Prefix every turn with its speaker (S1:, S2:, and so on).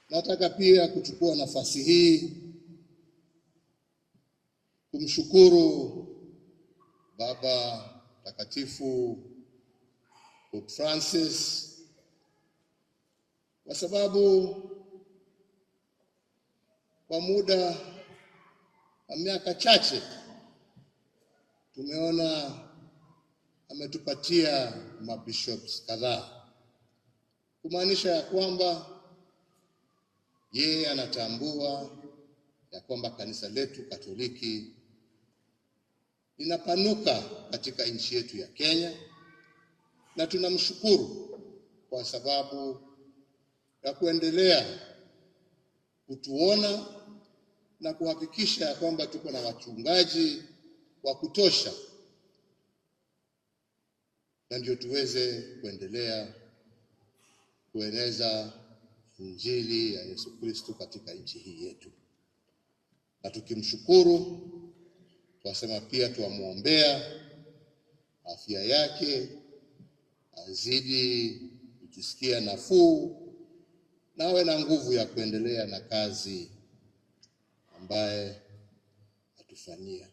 S1: Nataka pia kuchukua nafasi hii kumshukuru Baba Mtakatifu Pope Francis kwa sababu kwa muda wa miaka chache tumeona ametupatia mabishops kadhaa, kumaanisha ya kwamba yeye anatambua ya kwamba kanisa letu Katoliki linapanuka katika nchi yetu ya Kenya, na tunamshukuru kwa sababu ya kuendelea kutuona na kuhakikisha ya kwamba tuko na wachungaji wa kutosha, na ndio tuweze kuendelea kueneza Injili ya Yesu Kristo katika nchi hii yetu. Na tukimshukuru, twasema pia twamwombea afya yake, azidi kujisikia nafuu na awe na nguvu ya kuendelea na kazi ambaye atufanyia.